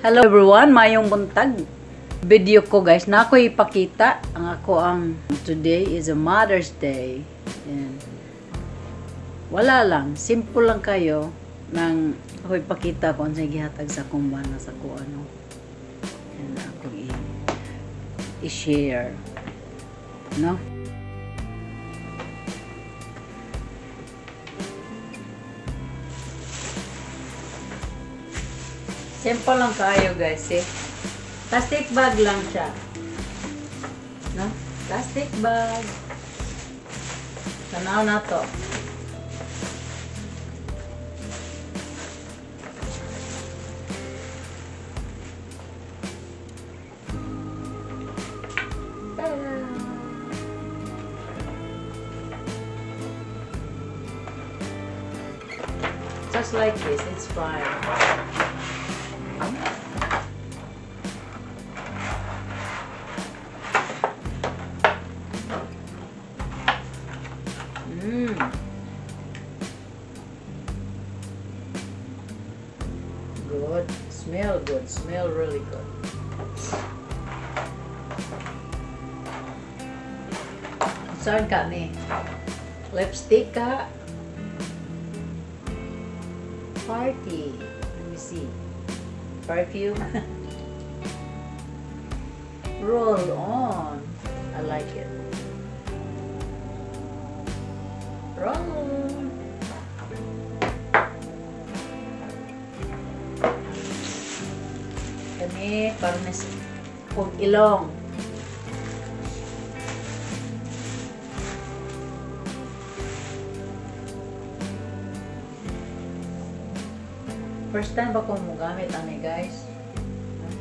Hello everyone, mayong buntag. Video ko, guys, na ako ipakita ang ako ang today is a Mother's Day. And wala lang, simple lang kayo nang ako ipakita kung unsay gihatag sa akong bana sa ko ano. And ako i-share. No? Simple lang kayo, guys, eh. Plastic bag lang siya. No? Plastic bag. Tanaw na to. Ta-da! Just like this, it's fine. Good. Smell good. Smell really good. Saan ka ni? Lipstick ka? Party. Let me see. Perfume. Roll on. I like it. Roll on. Kani, para na kung ilong. First time ba kong mogamit ani, guys? Huh?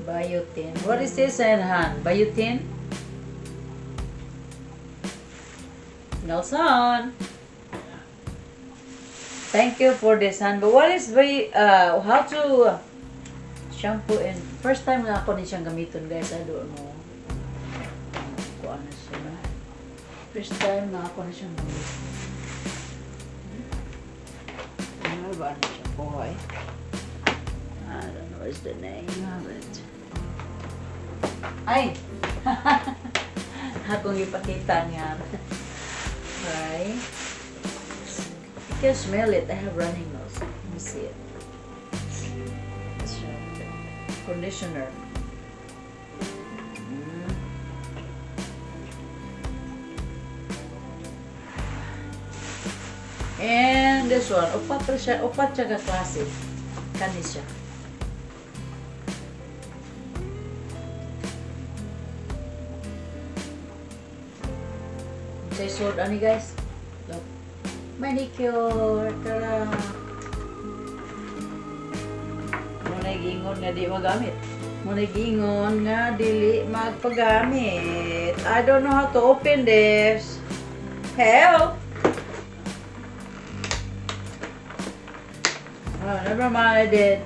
Biotin. What is this, Enhan? Biotin? Nelson! Thank you for this, Han. But what is how to shampoo and first time nga ako ni siyang gamiton, guys. I don't know. Kung ano siya na. First time na ako na siyang gamiton. Ano ba ano siya po eh? I don't know what's the name of it. Ay! Akong ipakita niya. Right? You can smell it. I have running nose. Let me see it. It's a conditioner. And this one, upat ra siya, upat siya ka klase. Kani siya. Say sword ani, guys. Look. Manicure. Tara. Mao gingon nga di magamit. Mao gingon nga dili magpagamit. I don't know how to open this. Help! Oh, never mind, I did.